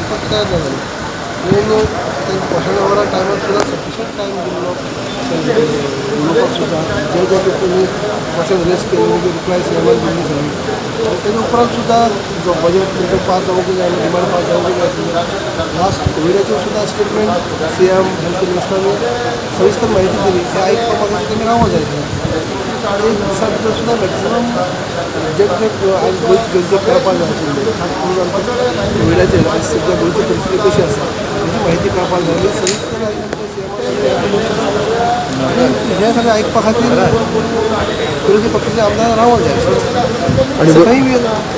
वचपाक तयार जालें. इवन तांकां क्वेश्चन आवरा टायमार सुद्दां सफिशंट टायम दिल्लो उलोवपाक सुद्दां. जे जे तुमी क्वेश्चन रेज केले, तेजी रिप्लाय सीएमान दिल्ली सगळी. आनी तेजे उपरांत सुद्दां जो बजेट म्हणटा पास जावंक जाय, डिमांड पास जावंक जाय आशिल्लें. लास्ट कोविडाचेर सुद्दां स्टेटमेंट सीएम, हेल्थ मिनिस्टरांनी सविस्तर माहिती दिली. हें आयकपाक म्हाका तेमी रावों जाय आशिल्लें. एक दिसा भितर सुद्दां मॅक्सिमम जे कितें आयज गोंयचे जनतेक कळपाक जाय आशिल्लें, खास करून आमच्या कोविडाचेर आयज सद्या गोंयची परिस्थिती कशी आसा हेची माहिती कळपाक जाय आनी सविस्तर आयज आमच्या सीएमान. आनी हें सगळें आयकपा खातीर विरोधी पक्षाचे आमदार रावों जाय आशिल्लें. आणि खंय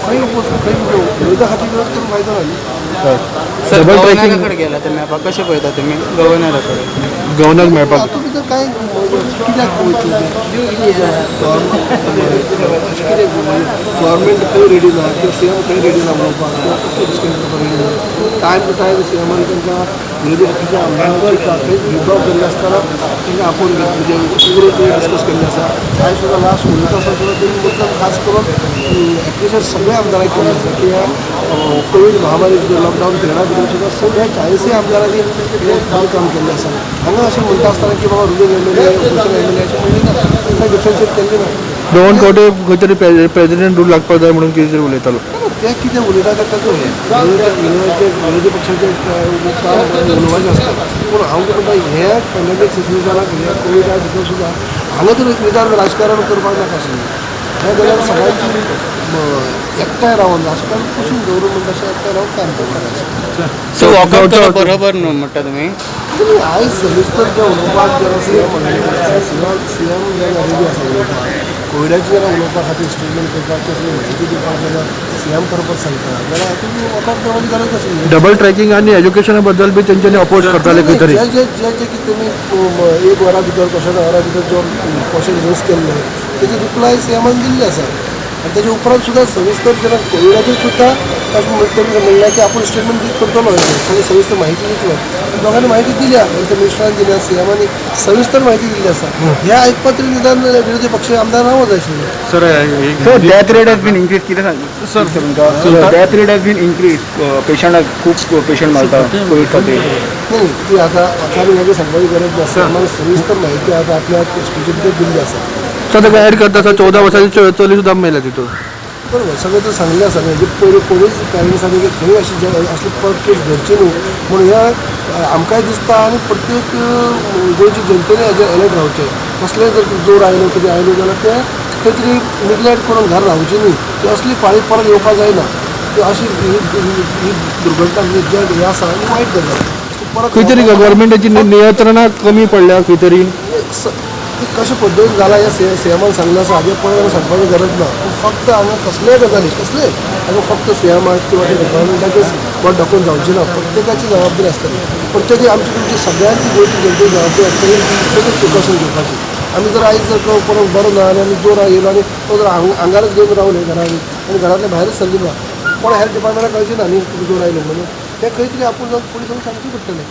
खंय वचून खंय विरोधा खातीर विरोध करून फायदो ना न्ही. Sir, double tracking. गव्हर्नराकडे गेला ते मेळपाक, कशें पळयता तुमी गव्हर्नराकडे? गव्हर्नर मेळपाक. हातूंत भितर कांय कित्याक वयतले ते? अशें कितें गव्हर्मेंट खंय रेडी ना किंवा सीएम खंय रेडी ना म्हणपाक किंवा कसले डिस्कशन करपाक रेडी ना? टायम टू टायम सीएमान तांकां विरोधी पक्षाच्या आमदारांक खंयच भेदभाव केल्ले आसतना तांकां आपोवन घेत म्हणजे उगडून तुवें डिस्कस केल्लें आसा. आयज सुद्दां लास्ट उलयता आसतना सुद्दां तेणी मुद्दम खास करून एप्रिशिएट सगळ्या आमदारांक केल्लें आसा की ह्या कोवीड महामारी लॉकडावन पिरियडा भितर सुद्दां सगळ्या 40य आमदारांनी हें बरें काम केल्लें आसा. हांगा अशें म्हणटा आसतना की बाबा ruling MLA, opposition MLA अशें म्हणलें ना, तांकां डिफरन्शिएट केल्लें ना. रोहन खंवटे खंय तरी प्रेसिडेंट रूल लागपाक जाय म्हणून कितें तरी उलयतालो. ते कितें उलयता तें ताचो हें विरोधाचे विरोधी पक्षाचे काम उलोवपाचें आसता. पूण हांव कितें म्हणटा, हे पॅन्डेमीक सिच्युएशनाक, ह्या कोविडा भितर सुद्दां हांगा तर निदान राजकारण करपाक नाका आशिल्लें. हें जाल्यार सगळ्यांची एकठांय रावन, राजकारण कुशीन दवरून म्हणटा तशें एकठांय रावन काम करपाक जाय आशिल्लें. सो वॉकआउट करप बरोबर न्हू म्हणटा तुमी? तुमी आयज सविस्तर जें उलोवपाक जेन्ना सीएम सीएम जेन्ना रेडी आसा उलोवपाक, कोविडाचेर जेन्ना उलोवपा खातीर स्टेटमेंट करपाक, कसली म्हायती दिवपाक जेन्ना सीएम बरोबर सांगता जाल्यार हातूंत वॉकआउट करपाची गरज नाशिल्ली. डबल ट्रॅकिंग आनी एज्युकेशना बद्दल बी तेंच्यांनी अपोज करताले खंय तरी. जे जे जे जे कितें तुमी एक वरा भितर, क्वेश्चन वरा भितर जो क्वेश्चन रेज केल्ले तेजी रिप्लाय सीएमान दिल्ली आसा. आनी तेजे उपरांत सुद्दां सविस्तर जेन्ना कोविडाचेर सुद्दां अशें तेणी म्हणलें की आपूण स्टेटमेंट करतलो, सगळी सविस्तर माहिती दितलो. आनी दोगांनी माहिती दिल्या, हेल्थ मिनिस्टरान दिल्या, सीएमानी सविस्तर माहिती दिल्ली आसा. हें आयकपा तरी निदान विरोधी पक्ष आमदार रावो जाय आशिल्ले. Sir. Sir, death rate has been increase. कितें सांग सर तुमकां? Death rate has been increase, पेशंटाक खूब पेशंट मारता कोवीड खातीर. नाही, ती आतां म्हाका वेगळी सांगपाची गरज ना. सीएमान सविस्तर माहिती आतां आपल्या स्पिची भितर दिल्ली आसा. सर, ताका ऍड करता सर, 14 वर्साची चली सुद्दां मेल्या तितून. बरोबर, सगळें तर सांगलें आसा न्ही. पयलीं कोणूच पॅरंट्सांनी की खंय अशी असली परत केस घडची न्हू म्हणून हें आमकांय दिसता. आनी प्रत्येक गोंयचे जनतेने हेजेर अलर्ट रावचें. कसलेय जर जोर आयलो, कितें आयलो जाल्यार ते खंय तरी निग्लेक्ट करून घर रावची न्ही. ती असली पाळी परत येवपाक जायना. ती अशी ही ही ही दुर्घटना म्हणजे जे हें आसा ही वायट गजाल परत. खंय तरी गव्हर्मेंटाची नियंत्रणां कमी पडल्या खंय तरी. ते कशे पद्दतीन जाला हें सीएमान सांगलें आसा. हाजेर परत सांगपाची गरज ना. पूण फक्त हांगा कसलेय गजाली, कसलेय हांगा फक्त सीएमाक किंवा गव्हर्मेंटाचेच बोट दाखोवन जावची ना. प्रत्येकाची जबाबदारी आसतली. प्रत्येकी आमची तुमची सगळ्यांची गोंयची जनतेची जबाबदारी आसतली तेजी प्रिकॉशन घेवपाची. आमी जर आयज जर कोणाक बरो ना आनी आमी जोर येयलो आनी तो जर आंगारच घेवन रावले घरान आनी घरांतल्या भायरच सरली ना, कोण हेल्थ डिपार्टमेंटाक कळचें ना न्ही तुका जोर आयलो म्हणून. तें खंय तरी आपूण जावन फुडें जावन सांगचें पडटलें.